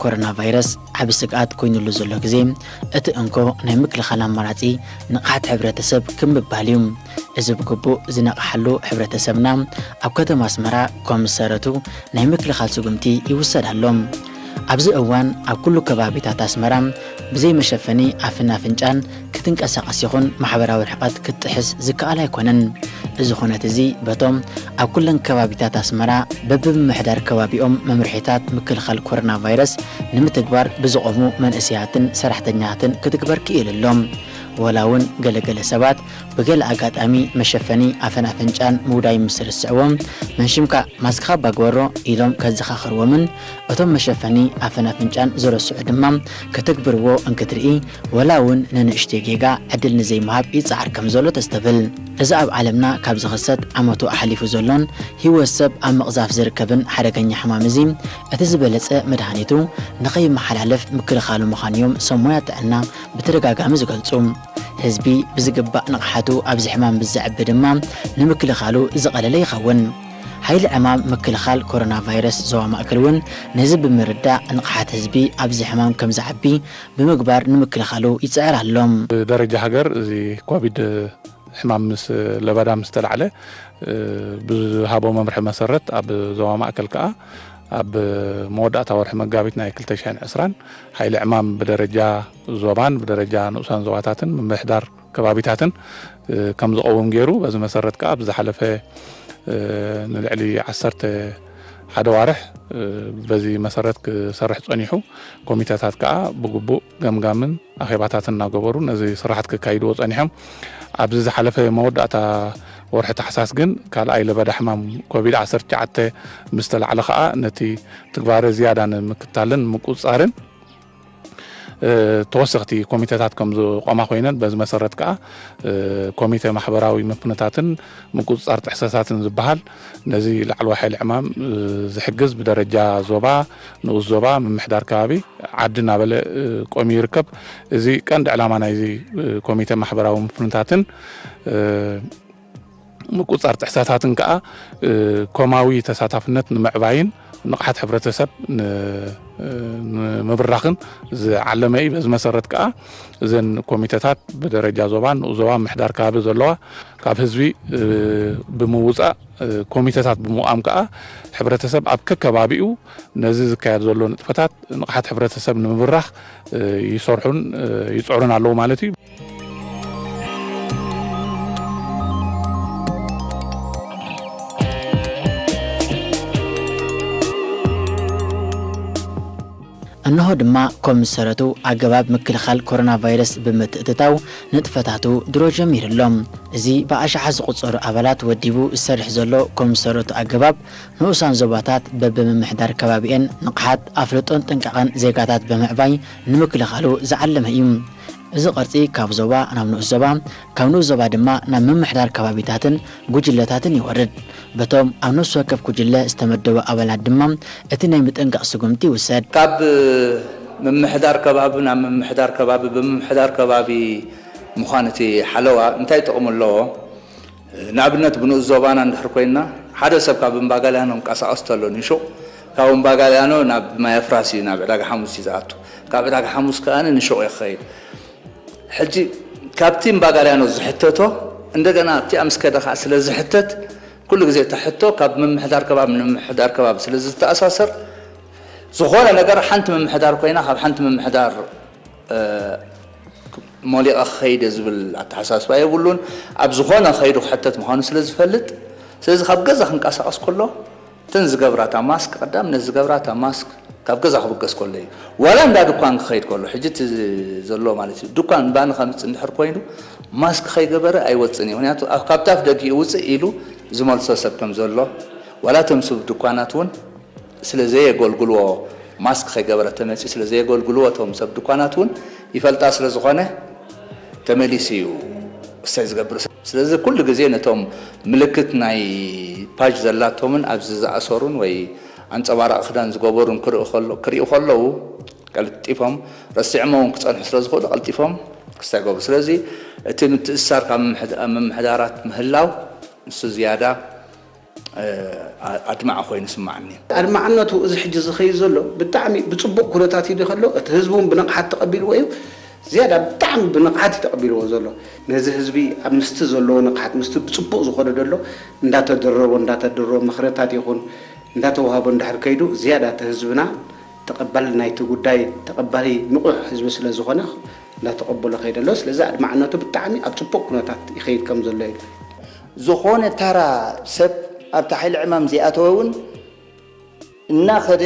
ኮሮና ቫይረስ ዓቢ ስግኣት ኮይኑሉ ዘሎ ግዜ፣ እቲ እንኮ ናይ ምክልኻል ኣማራጺ ንቕሓት ሕብረተሰብ ክብ ምባል እዩ። እዚ ብግቡእ ዝነቕሓሉ ሕብረተሰብና፣ ኣብ ከተማ ኣስመራ ኮም ዝሰረቱ ናይ ምክልኻል ስጉምቲ ይውሰድ ኣሎ። ኣብዚ እዋን ኣብ ኩሉ ከባቢታት ኣስመራ ብዘይ መሸፈኒ ኣፍን ኣፍንጫን ክትንቀሳቐስ ይኹን ማሕበራዊ ርሕቀት ክትጥሕስ ዝከኣል ኣይኮነን። እዚ ኩነት እዚ በቶም ኣብ ኩለን ከባቢታት ኣስመራ በብምምሕዳር ከባቢኦም መምርሒታት ምክልኻል ኮሮና ቫይረስ ንምትግባር ብዝቖሙ መንእሰያትን ሰራሕተኛታትን ክትግበር ክኢሉ ኣሎ። ወላ እውን ገለገለ ሰባት ብገለ ኣጋጣሚ መሸፈኒ ኣፈን ኣፍንጫን ምውዳይ ምስ ርስዕዎም፣ መን ሽምካ ማስክኻ እባ ግበሮ ኢሎም ከዘኻኽርዎምን እቶም መሸፈኒ ኣፈን ኣፍንጫን ዝረስዑ ድማ ከተግብርዎ እንክትርኢ፣ ወላ እውን ንንእሽተይ ጌጋ ዕድል ንዘይምሃብ ይጸዓር ከም ዘሎ ተስተብል። እዚ ኣብ ዓለምና ካብ ዝኽሰት ዓመቱ ኣሕሊፉ ዘሎን ህይወት ሰብ ኣብ ምቕዛፍ ዝርከብን ሓደገኛ ሕማም እዚ፣ እቲ ዝበለጸ መድሃኒቱ ንኸይመሓላለፍ ምክልኻሉ ምዃኑ እዮም ሰብ ሞያ ጥዕና ብተደጋጋሚ ዝገልጹ። ህዝቢ ብዝግባእ ንቕሓቱ ኣብዚ ሕማም ብዘዕቢ ድማ ንምክልኻሉ ዝቐለለ ይኸውን። ሓይሊ ዕማም ምክልኻል ኮሮና ቫይረስ ዞባ ማእከል እውን ነዚ ብምርዳእ ንቕሓት ህዝቢ ኣብዚ ሕማም ከም ዝዓቢ ብምግባር ንምክልኻሉ ይጽዕር ኣሎ። ብደረጃ ሃገር እዚ ኮቪድ ሕማም ምስ ለበዳ ምስ ተላዕለ፣ እ፣ ብዝሃቦ መምርሒ መሰረት ኣብ ዞባ ማእከል ከኣ ኣብ መወዳእታ ወርሒ መጋቢት ናይ ክልተ ሽሕን ዕስራን ሓይሊ ዕማም ብደረጃ ዞባን ብደረጃ ንኡሳን ዞባታትን ምምሕዳር ከባቢታትን፣ እ፣ ከም ዝቐውም ገይሩ፣ በዚ መሰረት ከኣ ኣብ ዝሓለፈ፣ እ፣ ንልዕሊ ዓሰርተ ሓደ ዋርሕ፣ እ፣ በዚ መሰረት ክሰርሕ ጸኒሑ፣ ኮሚተታት ከኣ ብግቡእ ገምጋምን ኣኼባታትን እናገበሩ ነዚ ስራሓት ክካይድዎ ጸኒሖም። ኣብዚ ዝሓለፈ መወዳእታ ወርሒ ታሕሳስ ግን ካልኣይ ለበዳ ሕማም ኮቪድ ዓሰርተ ትሽዓተ ምስ ተላዕለ ከኣ ነቲ ትግባረ ዝያዳ ንምክታልን ምቁጽጻርን፣ እ፣ ተወሰኽቲ ኮሚተታት ከም ዝቆማ ኮይነን፣ በዚ መሰረት ከኣ፣ እ፣ ኮሚተ ማሕበራዊ ምፍንታትን ምቁጽጻር ጥሕሰታትን ዝበሃል ነዚ ላዕለዋይ ሓይሊ ዕማም፣ እ፣ ዝሕግዝ ብደረጃ ዞባ፣ ንኡስ ዞባ፣ ምምሕዳር ከባቢ፣ ዓዲ እናበለ፣ እ፣ ቆሚዩ ይርከብ። እዚ ቀንዲ ዕላማ ናይዚ፣ እ፣ ኮሚተ ማሕበራዊ ምፍንታትን፣ እ፣ ምቁጽጻር ጥሕሰታትን ከኣ፣ እ፣ ኮማዊ ተሳታፍነት ንምዕባይን ንቕሓት ሕብረተሰብ ን-፣ እ፣ ንምብራኽን ዝዓለመ እዩ። በዚ መሰረት ከኣ እዘን ኮሚተታት ብደረጃ ዞባን ንኡስ ዞባ ምምሕዳር ከባቢ ዘለዋ ካብ ህዝቢ፣ እ፣ ብምውጻእ፣ እ፣ ኮሚተታት ብምቋም ከኣ ሕብረተሰብ ኣብ ከከባቢኡ ነዚ ዝካየድ ዘሎ ንጥፈታት ንቕሓት ሕብረተሰብ ንምብራኽ፣ እ፣ ይሰርሑን፣ እ፣ ይጽዕሩን ኣለዉ ማለት እዩ። እንሆ ድማ ኮም ዝሰረቱ ኣገባብ ምክልኻል ኮሮና ቫይረስ ብምትእትታው ንጥፈታቱ ድሮ ጀሚሩ ኣሎ። እዚ ብኣሽሓት ዝቑጸሩ ኣባላት ወዲቡ ዝሰርሕ ዘሎ ኮም ዝሰረቱ ኣገባብ ንኡሳን ዞባታት በብምምሕዳር ከባቢኤን ንቕሓት ኣፍልጦን ጥንቃቐን ዜጋታት ብምዕባይ ንምክልኻሉ ዝዓለመ እዩ። እዚ ቅርጺ ካብ ዞባ ናብ ንኡስ ዞባ፣ ካብ ንኡስ ዞባ ድማ ናብ ምምሕዳር ከባቢታትን ጉጅለታትን ይወርድ። በቶም ኣብ ነፍሲ ወከፍ ጉጅለ ዝተመደቡ ኣባላት ድማ እቲ ናይ ምጥንቃቕ ስጉምቲ ይውሰድ። ካብ ምምሕዳር ከባቢ ናብ ምምሕዳር ከባቢ፣ ብምምሕዳር ከባቢ ምዃን እቲ ሓለዋ እንታይ ጥቕሚ ኣለዎ? ንኣብነት ብንኡስ ዞባና እንድሕር ኮይንና፣ ሓደ ሰብ ካብ እምባጋልያኖ ክንቀሳቐስ ተሎ ንሹቕ፣ ካብ እምባጋልያኖ ናብ ማይ ኣፍራስ እዩ፣ ናብ ዕዳጋ ሓሙስ እዩ ዝኣቱ። ካብ ዕዳጋ ሓሙስ ከኣ ንሹቕ እዩ ክኸይድ። ሕጂ ካብቲ እምባጋልያኖ ዝሕተቶ እንደገና ኣብቲ ኣምስከደ ከዓ ስለ ዝሕተት፣ ኩሉ ግዜ እታ ሕቶ ካብ ምምሕዳር ከባቢ ንምምሕዳር ከባቢ ስለ ዝተኣሳሰር፣ ዝኾነ ነገር ሓንቲ ምምሕዳር ኮይና ካብ ሓንቲ ምምሕዳር፣ እ፣ ሞሊቐ ክኸይድ እየ ዝብል ኣተሓሳስባ የብሉን። ኣብ ዝኾነ ከይዱ ክሕተት ምዃኑ ስለ ዝፈልጥ፣ ስለዚ ካብ ገዛ ክንቀሳቐስ ከሎ እተን ዝገብራ እታ ማስክ፣ ቀዳምነት ዝገብራ እታ ማስክ ካብ ገዛ ክብገስ ከሎ እዩ። ዋላ እንዳ ድኳን ክኸይድ ከሎ፣ ሕጂ እቲ ዘሎ ማለት እዩ፣ ድኳን ባኒ ከምጽእ እንድሕር ኮይኑ ማስክ ከይገበረ ኣይወጽእን እዩ። ምኽንያቱ ኣብ፣ ካብቲ ኣፍ ደጊኡ ውጽእ ኢሉ ዝመልሶ ሰብ ከም ዘሎ፣ ዋላ እቶም ስብ ድኳናት እውን ስለ ዘየገልግልዎ፣ ማስክ ከይገበረ ተመጺኡ ስለ ዘየገልግልዎ፣ እቶም ሰብ ድኳናት እውን ይፈልጣ ስለ ዝኾነ ተመሊሱ እዩ እሰይ ዝገብር። ስለዚ ኩሉ ግዜ ነቶም ምልክት ናይ ፓጅ ዘላቶምን ኣብዚ ዝኣሰሩን ወይ ኣንጸባራቒ ክዳን ዝገበሩን ክርእዩ ከሎ-፣ ክርእዩ ከለዉ ቀልጢፎም ረሲዕሞ እውን ክጸንሑ ስለ ዝኽእሉ ቀልጢፎም ክስታይ ይገብሩ። ስለዚ እቲ ምትእስሳር ካብ ምምሕዳ-፣ ምምሕዳራት ምህላው ንሱ ዝያዳ ኣድማዒ ኮይኑ ይስምዓኒ። ኣድማዕነቱ እዚ ሕጂ ዝኸይድ ዘሎ ብጣዕሚ ብፅቡቕ ኩነታት እዩ ከሎ እቲ ህዝቢ እውን ብንቕሓት ተቐቢልዎ እዩ። ዝያዳ ብጣዕሚ ብንቕሓት እዩ ተቐቢልዎ ዘሎ። ነዚ ህዝቢ ኣብ ምስቲ ዘለዎ ንቕሓት ምስቲ ብፅቡቕ ዝኸዶ ዘሎ እንዳተደረቦ እንዳተደረቦ ምኽረታት ይኹን እንዳተዋህቦ እንድሕር ከይዱ ዝያዳ እቲ ህዝብና ተቐባሊ ናይቲ ጉዳይ ተቐባሊ ንቑሕ ህዝቢ ስለ ዝኾነ እንዳተቐበሎ ከይደ ኣሎ። ስለዚ ኣድማዕነቱ ብጣዕሚ ኣብ ፅቡቕ ኩነታት ይኸይድ ከም ዘሎ እዩ። ዝኾነ ተራ ሰብ ኣብቲ ሓይሊ ዕማም ዘይኣተወ እውን እናኸደ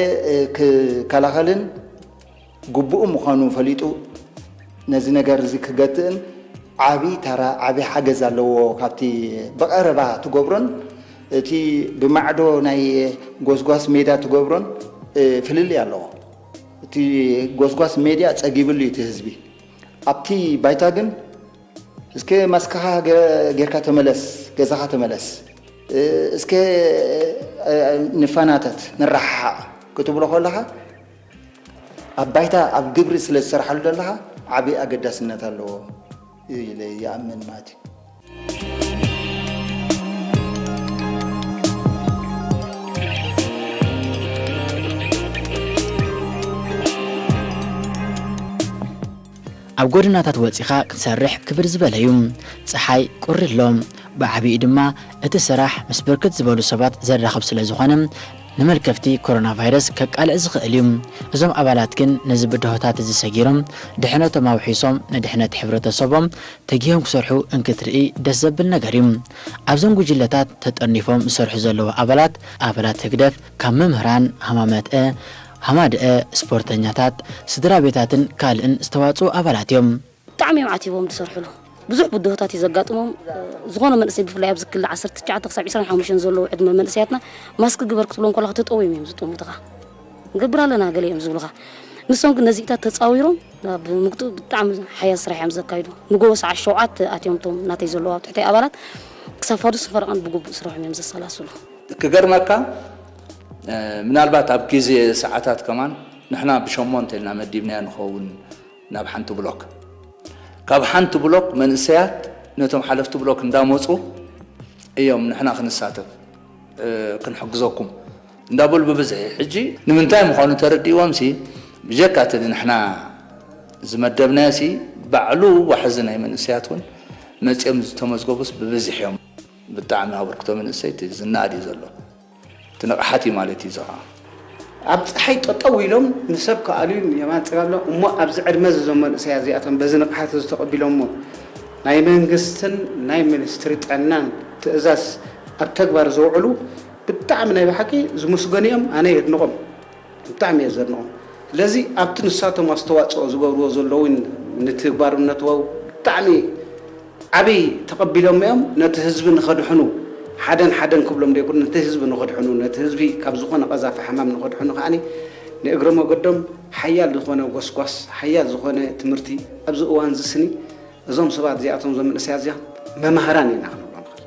ክከላኸልን ግቡኡ ምዃኑ ፈሊጡ ነዚ ነገር እዚ ክገትእን ዓቢ ታራ ዓቢ ሓገዝ ኣለዎ። ካብቲ ብቐረባ ትገብሮን እቲ ብማዕዶ ናይ ጎስጓስ ሜዳ ትገብሮን ፍልልይ ኣለዎ። እቲ ጎስጓስ ሜድያ ጸጊብሉ እዩ እቲ ህዝቢ። ኣብቲ ባይታ ግን እስከ ማስክኻ ገ- ጌርካ ተመለስ፣ ገዛኻ ተመለስ፣ እ፣ እስከ እ፣ ንፈናተት፣ ንረሓሓቕ ክትብሎ ከለኻ ኣብ ባይታ ኣብ ግብሪ ስለ ዝሰርሓሉ ዘለኻ ዓብዪ ኣገዳስነት ኣለዎ ኢለ ይኣምን ማለት እዩ። ኣብ ጎደናታት ወጺኻ ክትሰርሕ ክብር ዝበለ እዩ። ጸሓይ ቁሪ ኣሎ። ብዓቢኡ ድማ እቲ ስራሕ ምስ ብርክት ዝበሉ ሰባት ዘራኽብ ስለ ዝኾነ ንመልከፍቲ ኮሮና ቫይረስ ከቃልዕ ዝኽእል እዩ። እዞም ኣባላት ግን ነዚ ብድሆታት እዚ ሰጊሮም ድሕነቶም ኣውሒሶም ንድሕነት ሕብረተሰቦም ተጊሆም ክሰርሑ እንክትርኢ ደስ ዘብል ነገር እዩ። ኣብዞም ጉጅለታት ተጠርኒፎም ዝሰርሑ ዘለዉ ኣባላት ኣባላት ህግደፍ ካብ መምህራን፣ ሃማመትአ፣ ሃማድአ፣ ስፖርተኛታት፣ ስድራ ቤታትን ካልእን ዝተዋፅኡ ኣባላት እዮም። ብጣዕሚ እዮም ዓቲቦም ዝሰርሕሉ። ብዙሕ ብድሆታት እዩ ዘጋጥሞም። ዝኾነ መንእሰይ ብፍላይ ኣብዚ ክሊ ዓሰርተ ትሽዓተ ክሳብ ዕስራን ሓሙሽተን ዘለዉ ዕድመ መንእሰያትና ማስክ ግበር ክትብሎም ከለኻ ተጠውዮም እዮም ዝጥሙትኻ። ንገብር ኣለና ገለ እዮም ዝብሉኻ። ንሶም ግን ነዚኢታት ተፃዊሮም ናብ ምግትኡ ብጣዕሚ ሓያል ስራሕ እዮም ዘካይዱ። ንጎሆ ሰዓት ሸውዓተ ኣትዮም እቶም ናተይ ዘለዉ ኣብ ትሕተይ ኣባላት ክሳብ ፋዱስን ፈረቓን ብግቡእ ስርሖም እዮም ዘሰላስሉ። ክገርመካ ምናልባት ኣብ ግዜ ሰዓታት ከማን ንሕና ብሸሞንተ ኢልና መዲብናዮ ንኸውን ናብ ሓንቲ ብሎክ። ካብ ሓንቲ ብሎክ መንእሰያት ነቶም ሓለፍቲ ብሎክ እንዳመፁ እዮም ንሕና ክንሳተፍ ክንሕግዘኩም እንዳበሉ ብብዝሒ ሕጂ ንምንታይ ምዃኑ ተረዲእዎም ሲ ብጀካ እቲ ንሕና ዝመደብናዮ ሲ ባዕሉ ዋሕዚ ናይ መንእሰያት እውን መፅኦም ዝተመዝገቡስ ብብዝሒ እዮም። ብጣዕሚ ኣበርክቶ መንእሰይ እቲ ዝነኣድ እዩ ዘሎ። እቲ ንቕሓት እዩ ማለት እዩ እዚ ኸዓ። ኣብ ፀሓይ ጠጠው ኢሎም ንሰብ ክኣልዩን የማን ፀጋም ኢሎም እሞ ኣብዚ ዕድመ እዚ እዞም መንእሰያት እዚኣቶም በዚ ንቕሓት እዚ ተቐቢሎሞ ናይ መንግስትን ናይ ሚኒስትሪ ጥዕናን ትእዛዝ ኣብ ተግባር ዘውዕሉ ብጣዕሚ ናይ ብሓቂ ዝምስገኑ እዮም። ኣነ የድንቖም፣ ብጣዕሚ እየ ዘድንቖም። ስለዚ ኣብቲ ንሳቶም ኣስተዋፅኦ ዝገብርዎ ዘለዉ ንትግባርነቱ ብጣዕሚ ዓብይ ተቐቢሎም እዮም ነቲ ህዝቢ ንኸድሕኑ ሓደን ሓደን ክብሎም ዘይኮነ ነቲ ህዝቢ ንኸድሕኑ ነቲ ህዝቢ ካብ ዝኾነ ቀዛፊ ሕማም ንኸድሕኑ ከዓኒ ንእግረ መገዶም ሓያል ዝኾነ ጎስጓስ ሓያል ዝኾነ ትምህርቲ ኣብዚ እዋን እዚ ስኒ እዞም ሰባት እዚኣቶም እዞም መንእሰያት እዚኣ መማህራን ኢና ክንብሎም ንኽእል።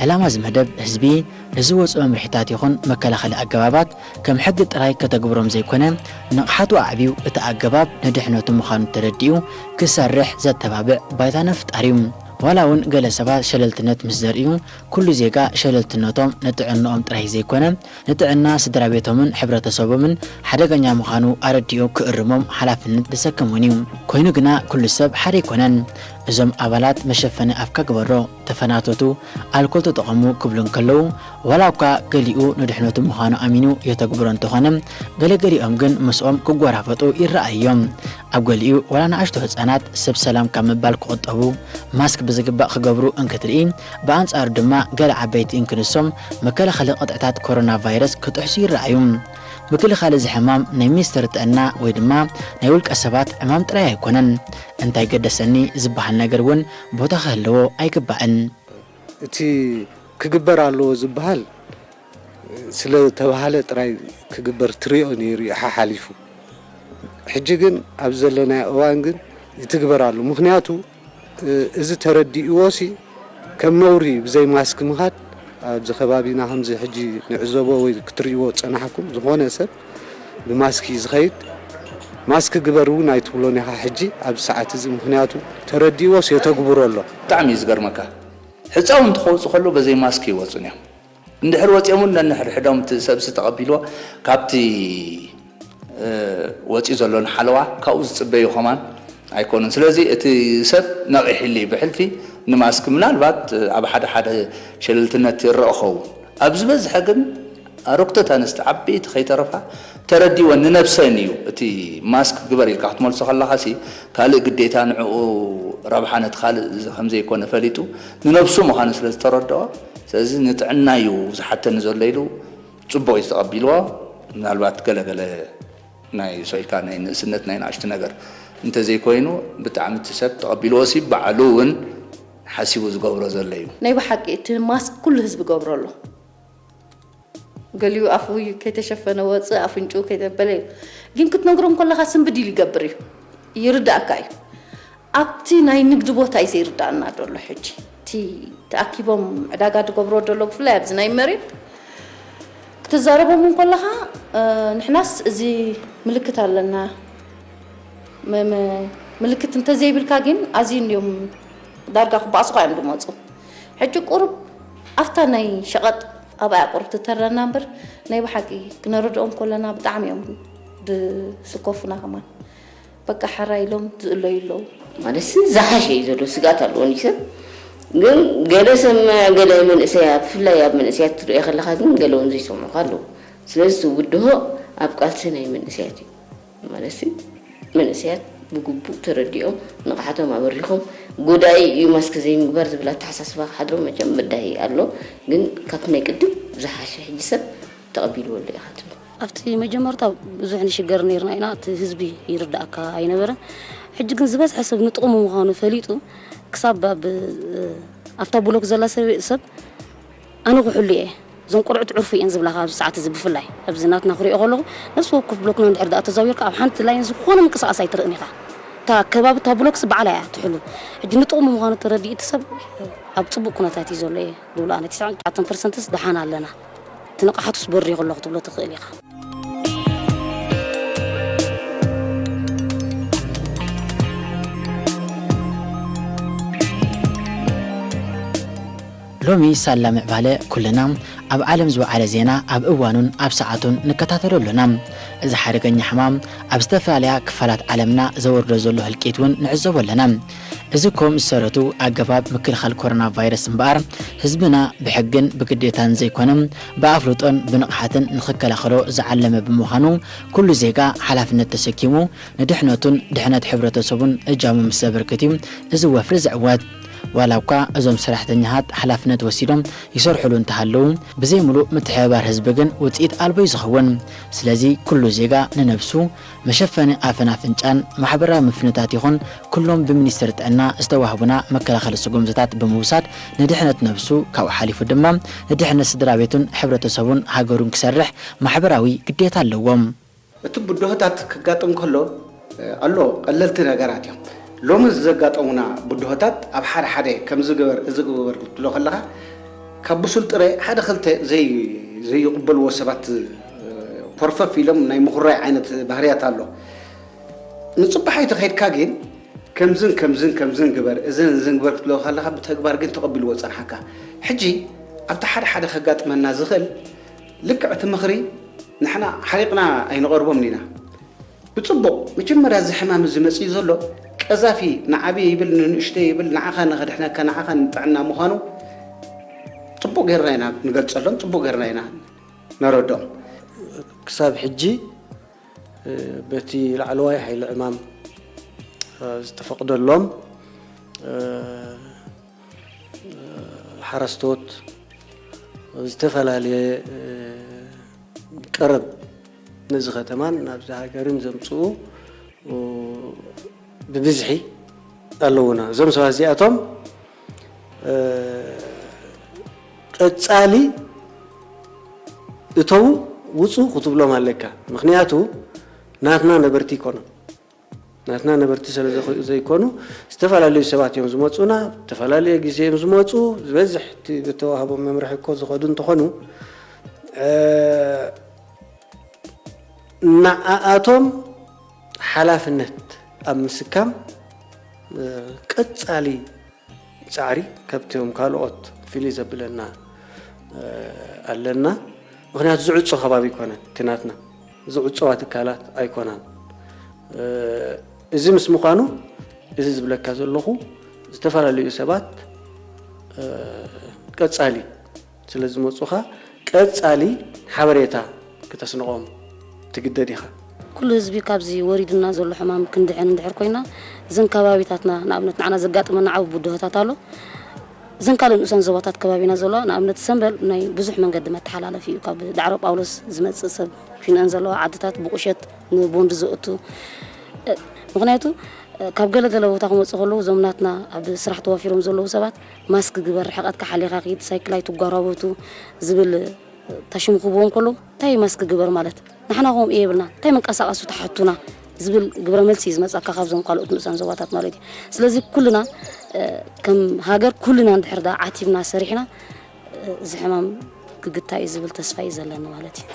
ዕላማ እዚ መደብ ህዝቢ ንዝወፁ መምርሒታት ይኹን መከላኸሊ ኣገባባት ከም ሕጊ ጥራይ ከተግብሮም ዘይኮነ ንቕሓቱ ኣዕብዩ እቲ ኣገባብ ንድሕነቱ ምዃኑ ተረዲኡ ክሰርሕ ዘተባብዕ ባይታ ንምፍጣር እዩ። ዋላ እውን ገለ ሰባት ሸለልትነት ምስ ዘርእዩ ኩሉ ዜጋ ሸለልትነቶም ንጥዕንኦም ጥራይ ዘይኮነ ንጥዕና ስድራ ቤቶምን ሕብረተሰቦምን ሓደገኛ ምዃኑ ኣረዲኡ ክእርሞም ሓላፍነት ዘሰክም እውን እዩ። ኮይኑ ግና ኩሉ ሰብ ሓደ ኣይኮነን። እዞም ኣባላት መሸፈኒ ኣፍካ ግበሮ፣ ተፈናተቱ፣ ኣልኮል ተጠቐሙ ክብሉ እንከለዉ ዋላ እኳ ገሊኡ ንድሕነቱ ምዃኑ ኣሚኑ የተግብሮ እንተኾነ ገለገሊኦም ግን ምስኦም ክጎራፈጡ ይረኣዩ እዮም። ኣብ ገሊኡ ዋላ ንኣሽቱ ህፃናት ሰብ ሰላም ካብ ምባል ክቑጠቡ ማስክ ብዝግባእ ክገብሩ እንክትርኢ ብኣንፃሩ ድማ ገለ ዓበይቲ እንክንሶም መከላኸሊ ቅጥዕታት ኮሮና ቫይረስ ክጥሕሱ ይረኣዩ። ምክልኻል እዚ ሕማም ናይ ሚኒስትሪ ጥዕና ወይ ድማ ናይ ውልቀ ሰባት ዕማም ጥራይ ኣይኮነን። እንታይ ገደሰኒ ዝበሃል ነገር እውን ቦታ ክህልዎ ኣይግባእን። እቲ ክግበር ኣለዎ ዝበሃል ስለ ተባህለ ጥራይ ክግበር ትሪኦ ነይሩ እዩ ሓሓሊፉ። ሕጂ ግን ኣብ ዘለናዮ እዋን ግን ይትግበር ኣሎ። ምኽንያቱ እዚ ተረዲእዎ ሲ ከም ነውሪ ብዘይ ማስክ ምኻድ ኣብዚ ከባቢና ከምዚ ሕጂ ንዕዘቦ ወይ ክትሪእዎ ዝጸናሕኩም ዝኾነ ሰብ ብማስክ እዩ ዝኸይድ። ማስክ ግበር እውን ኣይትብሎን ኢኻ ሕጂ ኣብዚ ሰዓት እዚ፣ ምኽንያቱ ተረዲእዎስ የተግብሮ ኣሎ። ብጣዕሚ እዩ ዝገርመካ። ሕፃውንቲ ከውፅእ ከሎ በዘይ ማስክ ይወፁን እዮም። እንድሕር ወፂኦም እውን ነንሕድሕዶም እቲ ሰብሲ ተቐቢልዎ ካብቲ ወፂኡ ዘሎ ንሓለዋ ካብኡ ዝፅበዩ ከማን ኣይኮኑን። ስለዚ እቲ ሰብ ነቒሕሉ እዩ። ብሕልፊ ንማስክ ምናልባት ኣብ ሓደ ሓደ ሸለልትነት ይረአ ኸውን። ኣብ ዝበዝሐ ግን ኣረግቶት ኣንስቲ ዓበይቲ ከይተረፋ ተረዲወን ንነብሰን እዩ። እቲ ማስክ ግበር ኢልካ ክትመልሶ ከለኻሲ ካልእ ግዴታ ንዕኡ ረብሓ ነቲ ካልእ ከምዘይኮነ ፈሊጡ ንነብሱ ምዃኑ ስለ ዝተረድኦ፣ ስለዚ ንጥዕና እዩ ዝሓተኒ ዘሎ ኢሉ ጽቡቕ እዩ ተቐቢልዎ። ምናልባት ገለገለ ናይ ሶኢልካ ናይ ንእስነት ናይ ንኣሽቱ ነገር እንተዘይኮይኑ ብጣዕሚ እቲ ሰብ ተቐቢልዎ ሲ ባዕሉ እውን ሓሲቡ ዝገብሮ ዘሎ እዩ። ናይ ብሓቂ እቲ ማስክ ኩሉ ህዝቢ ገብሮ ኣሎ። ገሊኡ ኣፉ ከይተሸፈነ ወፅእ ኣፍንጭኡ ከይተበለ እዩ። ግን ክትነግሮም ከለኻ ስንብድ ኢሉ ይገብር እዩ። ይርዳእካ እዩ። ኣብቲ ናይ ንግዲ ቦታ እዩ ዘይርዳእና ዘሎ ሕጂ። እቲ ተኣኪቦም ዕዳጋ ዝገብሮ ዘሎ ብፍላይ ኣብዚ ናይ መሬት ክትዛረቦም ከለኻ ንሕናስ እዚ ምልክት ኣለና ምልክት እንተዘይብልካ ግን ኣዝዩ እንድዮም ዳርጋ ክባእሱኻ እዮም ዝመፁ። ሕጂ ቁሩብ ኣብታ ናይ ሸቐጥ ኣብኣ ቁሩብ ትተረና እምበር ናይ ብሓቂ ክነረድኦም ከለና ብጣዕሚ እዮም ዝስከፉና ከማን በቃ ሓራ ኢሎም ዝእለዩ ኣለዉ። ማለት ዝሓሸ እዩ ዘሎ ስግኣት ኣለዎ ንሰብ ግን ገለ ሰምዕ ገለ መንእሰያ ብፍላይ ኣብ መንእሰያት ትሪኦ ከለኻ ግን ገለ እውን ዘይሰምዑኻ ኣለዉ። ስለዚ እቲ ብድሆ ኣብ ቃልሲ ናይ መንእሰያት እዩ። ማለት መንእሰያት ብግቡእ ተረዲኦም ንቕሓቶም ኣበሪኾም ጎዳኢ እዩ ማስክ ዘይምግባር ዝብል ኣተሓሳስባ ክሓድሮም መቸም በዳሂ ኣሎ። ግን ካብቲ ናይ ቅድም ዝሓሸ ሕጂ ሰብ ተቐቢልዎ ኣሎ ኢኻ ትብል። ኣብቲ መጀመርታ ብዙሕ ንሽገር ነይርና ኢና፣ እቲ ህዝቢ ይርዳእካ ኣይነበረን። ሕጂ ግን ዝበዝሐ ሰብ ንጥቕሙ ምዃኑ ፈሊጡ ክሳብ ኣብ ኣብታ ብሎክ ዘላ ሰብ ሰብ ኣነ ክሕሉ እየ። እዞም ቆልዑት ዕርፉ እየን ዝብላኻ ኣብዚ ሰዓት እዚ ብፍላይ ኣብዚ ናትና ክሪኦ ከለኹ ነፍሲ ወከፍ ብሎክና እንድሕር ደኣ ተዛዊርካ ኣብ ሓንቲ ላይን ዝኾነ ምንቅስቓስ ኣይትርእን ኢኻ። እታ ከባቢ እታ ብሎክስ ባዕላ እያ ትሕሉ። ሕጂ ንጥቕሙ ምዃኑ ተረዲኡ እቲ ሰብ ኣብ ፅቡቕ ኩነታት እዩ ዘሎ እየ ዝብሎ ኣነ። ትስዓን ትሽዓተን ፐርሰንትስ ደሓን ኣለና። እቲ ንቕሓቱስ በሪኹ ኣሎ ክትብሎ ትኽእል ኢኻ። ሎሚ ሳላ ምዕባለ ኩልና ኣብ ዓለም ዝወዓለ ዜና ኣብ እዋኑን ኣብ ሰዓቱን ንከታተሎ ኣሎና። እዚ ሓደገኛ ሕማም ኣብ ዝተፈላለያ ክፋላት ዓለምና ዘወርዶ ዘሎ ህልቂት እውን ንዕዘቦ ኣለና። እዚ እኮ ምስ ሰረቱ ኣገባብ ምክልኻል ኮሮና ቫይረስ እምበኣር ህዝብና ብሕግን ብግዴታን ዘይኮነ ብኣፍልጦን ብንቕሓትን ንኽከላኸሎ ዝዓለመ ብምዃኑ ኩሉ ዜጋ ሓላፍነት ተሰኪሙ ንድሕነቱን ድሕነት ሕብረተሰቡን እጃሙ ምስ ዘበርክት እዩ እዚ ወፍሪ ዝዕወት። ዋላ እኳ እዞም ሰራሕተኛታት ሓላፍነት ወሲዶም ይሰርሑሉ እንተሃለዉ ብዘይ ሙሉእ ምትሕብባር ህዝቢ ግን ውፅኢት ኣልቦ እዩ ዝኸውን። ስለዚ ኩሉ ዜጋ ንነብሱ መሸፈኒ ኣፍን ኣፍንጫን ማሕበራዊ ምፍንታት ይኹን ኩሎም ብሚኒስትሪ ጥዕና ዝተዋህቡና መከላኸሊ ስጉምትታት ብምውሳድ ንድሕነት ነብሱ ካብኡ ሓሊፉ ድማ ንድሕነት ስድራ ቤቱን ሕብረተሰቡን ሃገሩን ክሰርሕ ማሕበራዊ ግዴታ ኣለዎም። እቲ ብድሆታት ክጋጥም ከሎ ኣሎ ቀለልቲ ነገራት እዮም። ሎሚ ዘጋጠሙና ብድሆታት ኣብ ሓደ ሓደ ከምዚ ግበር እዚ ግበር ክትብሎ ከለኻ ካብ ብሱል ጥረ ሓደ ክልተ ዘይ ዘይቕበልዎ ሰባት ኮርፈፍ ኢሎም ናይ ምኹራይ ዓይነት ባህርያት ኣሎ። ንጽባሕ ኣይተኸይድካ ግን ከምዝን ከምዝን ከምዝን ግበር እዝን እዝን ግበር ክትብሎ ከለኻ ብተግባር ግን ተቐቢልዎ ጸንሓካ። ሕጂ ኣብቲ ሓደ ሓደ ከጋጥመና ዝኽእል ልክዕ እቲ ምኽሪ ንሕና ሓሪቕና ኣይንቐርቦምን ኢና። ብጽቡቕ መጀመርያ እዚ ሕማም እዚ መጺኡ ዘሎ ቀዛፊ ንዓብየ ይብል ንንእሽተይ ይብል ንዓኻ ንኸድሕነካ ንዓኻ ንጥዕና ምዃኑ ጽቡቕ ጌርና ኢና ንገልጸሎም፣ ጽቡቕ ጌርና ኢና ነረድኦም። ክሳብ ሕጂ በቲ ላዕለዋይ ሓይሊ ዕማም ዝተፈቕደሎም ሓረስቶት ዝተፈላለየ ቀረብ ነዚ ከተማን ናብዚ ሃገርን ዘምፅኡ ብብዝሒ ኣለዉና። እዞም ሰባት እዚኣቶም ቀፃሊ እተዉ ውፁ ክትብሎም ኣለካ። ምክንያቱ ናትና ነበርቲ ይኮኑ። ናትና ነበርቲ ስለ ዘይኮኑ ዝተፈላለዩ ሰባት እዮም ዝመፁና፣ ዝተፈላለየ ግዜ እዮም ዝመፁ። ዝበዝሕ እቲ ብተዋህቦም መምርሒ እኮ ዝኸዱ እንተኾኑ ንዓኣቶም ሓላፍነት ኣብ ምስካም ቀፃሊ ፃዕሪ ካብቶም ካልኦት ፍልይ ዘብለና ኣለና። ምክንያቱ ዝዕፆ ከባቢ ኣይኮነን እቲ ናትና፣ ዝዕፀዋ ትካላት ኣይኮናን። እዚ ምስ ምዃኑ እዚ ዝብለካ ዘለኹ ዝተፈላለዩ ሰባት ቀፃሊ ስለ ዝመፁኻ ቀፃሊ ሓበሬታ ክተስንቖም ትግደድ ኢኻ። ኩሉ ህዝቢ ካብዚ ወሪድና ዘሎ ሕማም ክንድሕን እንድሕር ኮይና፣ እዘን ከባቢታትና፣ ንኣብነት ንዓና ዘጋጥመና ዓቢ ብድሆታት ኣሎ። እዘን ካልእ ንኡሳን ዞባታት ከባቢና ዘለዋ፣ ንኣብነት ሰምበል ናይ ብዙሕ መንገዲ መተሓላለፊ እዩ። ካብ ዳዕሮ ጳውሎስ ዝመጽእ ሰብ፣ ፊንኣን ዘለዋ ዓድታት ብቁሸት ንቦንድ ዘእቱ። እ፣ ምኽንያቱ፣ እ፣ ካብ ገለ ገለ ቦታ ክመጹ ከለዉ፣ እዞም ናትና ኣብ ስራሕ ተዋፊሮም ዘለዉ ሰባት፣ "ማስክ ግበር፣ ርሕቀትካ ሓሊኻ ኪድ፣ ሳይክል ኣይትጓራበቱ" ዝብል ታሽሙ ክህብዎ እንከሎ፣ "እንታይ ማስክ ግበር ማለት? ንሕና ከምኡ የብልና፣ እንታይ መንቀሳቐሱ ትሓቱና?" ዝብል ግብረ መልሲ እዩ ዝመጻካ ካብዞም ካልኦት ንኡሳን ዞባታት ማለት እዩ። ስለዚ ኩልና፣ እ፣ ከም ሃገር ኩልና እንድሕር ደኣ ዓቲብና ሰሪሕና፣ እ፣ እዚ ሕማም ክግታ እዩ ዝብል ተስፋ እዩ ዘለኒ ማለት እዩ።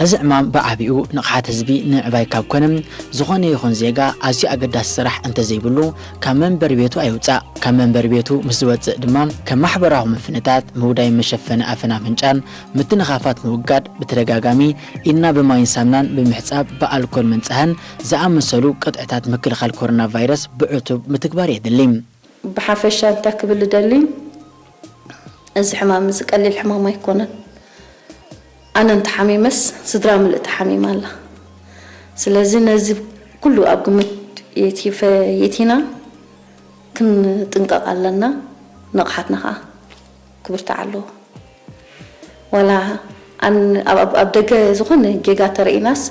እዚ ዕማም ብዓቢኡ ንቕሓት ህዝቢ ንምዕባይ ካብ ኮነ፣ ዝኾነ ይኹን ዜጋ ኣዝዩ ኣገዳሲ ስራሕ እንተዘይብሉ፣ ካብ መንበሪ ቤቱ ኣይውጻእ። ካብ መንበሪ ቤቱ ምስ ዝወጽእ ድማ፣ ከም ማሕበራዊ ምፍንታት፣ ምውዳይ መሸፈኒ ኣፍን ኣፍንጫን፣ ምትንኻፋት ምውጋድ፣ ብተደጋጋሚ ኢድና ብማይን ሳምናን ብምሕጻብ፣ ብኣልኮል ምንጻህን ዝኣመሰሉ ቅጥዕታት ምክልኻል ኮሮና ቫይረስ ብዕቱብ ምትግባር የድሊ። ብሓፈሻ እንታይ ክብል እደሊ፣ እዚ ሕማም እዚ ቀሊል ሕማም ኣይኮነን። ኣነ እንተሓሚመስ ስድራ ምልእቲ ሓሚማ ኣላ። ስለዚ ነዚ ኩሉ ኣብ ግምት የቲ-፣ የቲና ክንጥንቀቕ ኣለና። ንቕሓትና ኸዓ ክብርትዕ ኣለዎ። ዋላ ኣን-፣ ኣብ፣ ኣብ፣ ኣብ ደገ ዝኾነ ጌጋ ተረኢናስ፣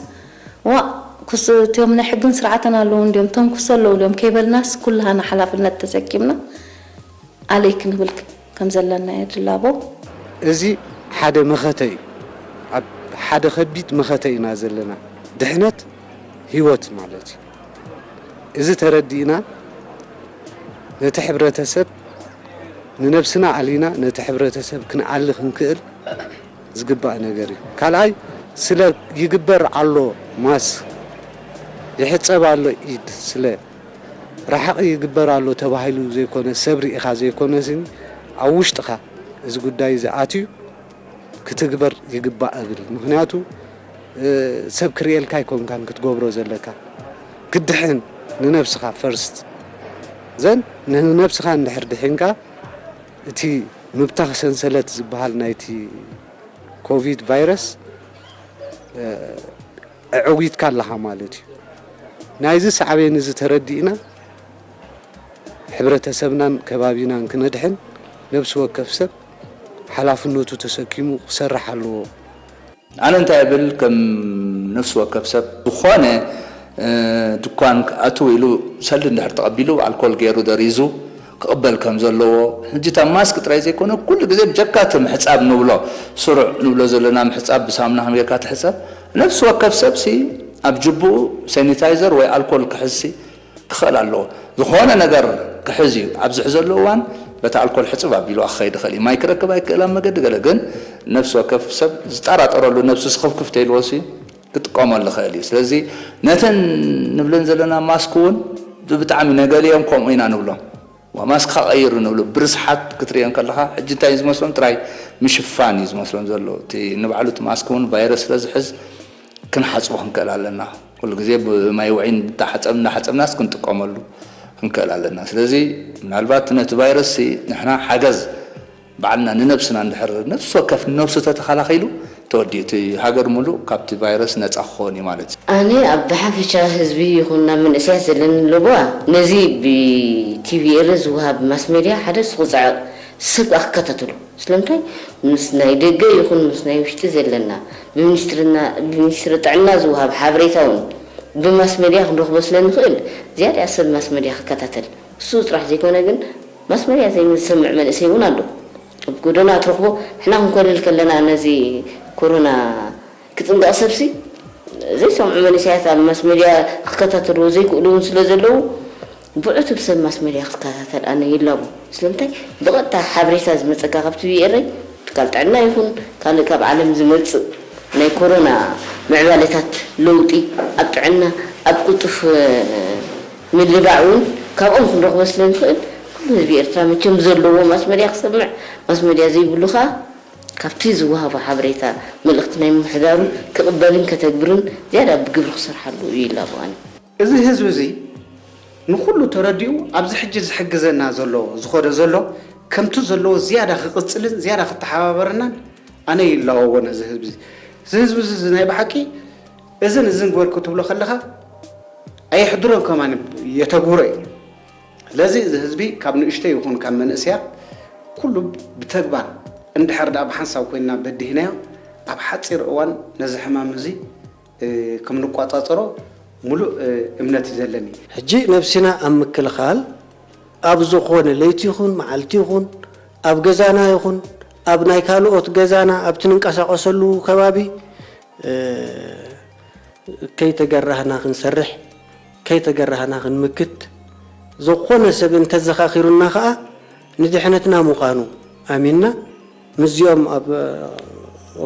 "ዋእ፣ ኩስ-፣ እቲኦም ናይ ሕግን ስርዓትን ኣለዉ እንድዮም፣ እቶም ክሱ ኣለዉ ድዮም?" ከይበልናስ፣ ኩላህና ሓላፍነት ተሰኪምና ኣለይ ክንብል ከም ዘለና እየ ድላቦ። እዚ ሓደ መኸተ እዩ። ኣብ ሓደ ከቢድ መኸተ ኢና ዘለና። ድሕነት ህይወት ማለት እዩ። እዚ ተረዲእና ነቲ ሕብረተሰብ ንነብስና ኣሊና ነቲ ሕብረተሰብ ክንኣሊ ክንክእል ዝግባእ ነገር እዩ። ካልኣይ፣ ስለ ይግበር ኣሎ ማስክ፣ ይሕጸብ ኣሎ ኢድ፣ ስለ ርሓቕ ይግበር ኣሎ ተባሂሉ ዘይኮነ፣ ሰብ ርኢኻ ዘይኮነስ፣ ኣብ ውሽጥኻ እዚ ጉዳይ እዚ ኣትዩ ክትግበር ይግባእ እብል። ምኽንያቱ፣ እ፣ ሰብ ክርእየልካ ኣይኮንካን ክትገብሮ ዘለካ። ክትድሕን ንነብስኻ ፈርስት። ዘን ንነብስኻ እንድሕር ድሒንካ፣ እቲ ምብታኽ ሰንሰለት ዝበሃል ናይቲ ኮቪድ ቫይረስ፣ እ፣ ኣዐዊትካ ኣለኻ ማለት እዩ። ናይዚ ሳዕቤን እዚ ተረዲእና፣ ሕብረተሰብናን ከባቢናን ክነድሕን ነብሲ ወከፍ ሰብ ሓላፍነቱ ተሰኪሙ ክሰርሕ ኣለዎ። ኣነ እንታይ እብል፣ ከም ነፍሲ ወከፍ ሰብ ዝኾነ፣ እ፣ ድኳን ክኣትው ኢሉ ሰልዲ እንድሕር ተቐቢሉ፣ ኣልኮል ገይሩ ደሪዙ ክቕበል ከም ዘለዎ፣ ሕጂ እታ ማስክ ጥራይ ዘይኮነ፣ ኩሉ ግዜ ብጀካ እቲ ምሕጻብ ንብሎ፣ ስሩዕ ንብሎ ዘለና ምሕጻብ፣ ብሳሙና ከም ጌርካ ትሕጸብ፣ ነፍሲ ወከፍ ሰብሲ ኣብ ጅብኡ ሳኒታይዘር ወይ ኣልኮል ክሕዝሲ ክኽእል ኣለዎ። ዝኾነ ነገር ክሕዝ እዩ። ኣብ ዝሕዘሉ እዋን በቲ ኣልኮል ሕጽብ ኣቢሉ ክኸይድ ይኽእል እዩ። ማይ ክረክብ ኣይክእል ኣብ መገዲ ገለ፣ ግን ነፍሲ ወከፍ ሰብ ዝጠራጠረሉ ነብሱ ስኽፍክፍ ተይልዎሲ ክጥቀመሉ ይኽእል እዩ። ስለዚ ነተን ንብለን ዘለና ማስክ እውን ብጣዕሚ ነገሊኦም ከምኡ ኢና ንብሎም። ማስክኻ ቀይር ንብሎ። ብርስሓት ክትርእዮ እንከለኻ ሕጂ እንታይ እዩ ዝመስሎም? ጥራይ ምሽፋን እዩ ዝመስሎም ዘሎ። እቲ ንባዕሉ እቲ ማስክ እውን ቫይረስ ስለ ዝሕዝ ክንሓጽቦ ክንክእል ኣለና። ኩሉ ግዜ ብማይ ውዒን እንዳሓጸብ-፣ እንዳሓጸብናስ ክንጥቀመሉ ክንክእል ኣለና። ስለዚ ምናልባት ነቲ ቫይረስ ሲ ንሕና ሓገዝ ባዕልና ንነብስና እንድሕር ነፍሲ ወከፍ ንነብሱ ተተኸላኺሉ ተወዲኡ እቲ ሃገር ሙሉእ ካብቲ ቫይረስ ነጻ ክኸውን እዩ ማለት እዩ። ኣነ ኣብ ብሓፈሻ ህዝቢ ይኹን ናብ መንእሰያት ዘለኒ ለበዋ ነዚ ብቲቪ ኤረ ዝወሃብ ማስ ሜድያ ሓደ ስቑ ጸዕቕ ሰብ ክከታተሉ ስለምንታይ ምስ ናይ ደገ ይኹን ምስ ናይ ውሽጢ ዘለና ብሚኒስትርና-፣ ብሚኒስትሪ ጥዕና ዝወሃብ ሓበሬታ እውን ብማስ ሜድያ ክንረኽቦ ስለ ንኽእል ዝያዳ ሰብ ማስ ሜድያ ክከታተል። እሱ ጥራሕ ዘይኮነ ግን ማስ ሜድያ ዘይሰምዕ መንእሰይ እውን ኣሎ። ኣብ ጎደና ትረኽቦ፣ ንሕና ክንኮልል ከለና ነዚ ኮሮና ክጥንቀቕ ሰብሲ ዘይሰምዑ መንእሰያት ኣብ ማስ ሜድያ ክከታተልዎ ዘይክእሉ እውን ስለ ዘለዉ ብዕቱብ ሰብ ማስ ሜድያ ክትከታተል ኣነ ይላቦ። ስለምንታይ? ብቐጥታ ሓበሬታ ዝመጸካ ካብቲ ብኤረይ ትካል ጥዕና ይኹን ካልእ ካብ ዓለም ዝመጽእ ናይ ኮሮና ምዕባለታት ለውጢ ኣብ ጥዕና ኣብ ቅልጡፍ ምልባዕ እውን ካብኦም ክንረኽቦ ስለ ንኽእል ኩሉ ህዝቢ ኤርትራ መቸም ዘለዎ ማስ ሜድያ ክሰምዕ ማስ ሜድያ ዘይብሉ ከኣ ካብቲ ዝወሃቦ ሓበሬታ መልእኽቲ ናይ ምምሕዳሩ ክቕበልን ከተግብርን ዝያዳ ብግብሪ ክሰርሓሉ እዩ ይላቦ ኣነ። እዚ ህዝቢ እዚ ንኹሉ ተረዲኡ ኣብዚ ሕጂ ዝሕግዘና ዘሎ ዝኸደ ዘሎ ከምቲ ዘለዎ ዝያዳ ክቕጽልን ዝያዳ ክተሓባበረናን ኣነ ይላወዎ ነዚ ህዝቢ እዚ። እዚ ህዝቢ እዚ ናይ ብሓቂ እዝን እዝን ግበር ክትብሎ ከለኻ ኣየሕድሮን ከማን የተግብሮ እዩ። ስለዚ እዚ ህዝቢ ካብ ንእሽተይ ይኹን ካብ መንእሰያት ኩሉ ብተግባር እንድሕር ደኣ ብሓንሳብ ኮይንና በዲህናዮ ኣብ ሓፂር እዋን ነዚ ሕማም እዚ ከም ንቋፃፀሮ ሙሉእ እምነት እዩ ዘለኒ። ሕጂ ነብስና ኣብ ምክልኻል ኣብ ዝኾነ ለይቲ ይኹን መዓልቲ ይኹን ኣብ ገዛና ይኹን ኣብ ናይ ካልኦት ገዛና ኣብቲ ንንቀሳቐሰሉ ከባቢ ከይተገራህና ክንሰርሕ ከይተገራህና ክንምክት ዝኾነ ሰብ እንተዘኻኺሩና ኸዓ ንድሕነትና ምዃኑ ኣሚንና ምስዚኦም ኣብ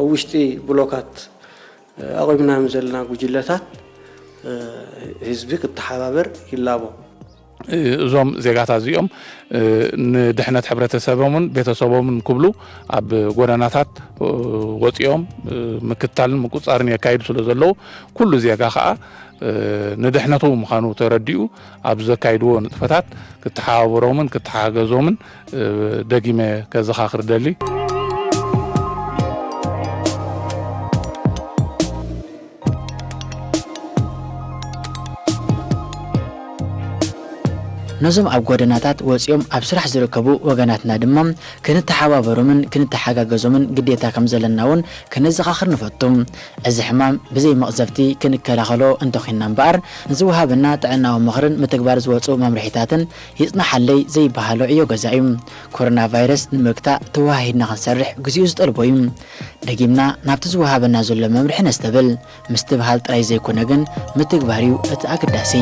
ውሽጢ ብሎካት ኣቑምናዮም ዘለና ጉጅለታት ህዝቢ ክተሓባበር ይላቦ። እዞም ዜጋታት እዚኦም ንድሕነት ሕብረተሰቦምን ቤተሰቦምን ክብሉ ኣብ ጎደናታት ወፂኦም ምክትታልን ምቁፅፃርን የካይዱ ስለ ዘለዉ ኩሉ ዜጋ ከዓ ንድሕነቱ ምዃኑ ተረዲኡ ኣብ ዘካይድዎ ንጥፈታት ክተሓባበሮምን ክተሓገዞምን ደጊመ ከዘኻኽር ደሊ። ነዞም ኣብ ጎደናታት ወጺኦም ኣብ ስራሕ ዝርከቡ ወገናትና ድማ ክንተሓባበሮምን ክንተሓጋገዞምን ግዴታ ከም ዘለና እውን ከነዘኻኽር ንፈቱ። እዚ ሕማም ብዘይ መቕዘፍቲ ክንከላኸሎ እንተኾይንና እምበኣር ንዝወሃበና ጥዕናዊ ምኽርን ምትግባር ዝወፁ መምርሒታትን ይፅናሓለይ ዘይበሃሎ ዕዮ ገዛ እዩ። ኮሮና ቫይረስ ንምግታእ ተወሃሂድና ክንሰርሕ ግዚኡ ዝጠልቦ እዩ። ደጊምና ናብቲ ዝወሃበና ዘሎ መምርሒ ነስተብል። ምስትብሃል ጥራይ ዘይኮነ ግን ምትግባር እዩ እቲ ኣገዳሲ።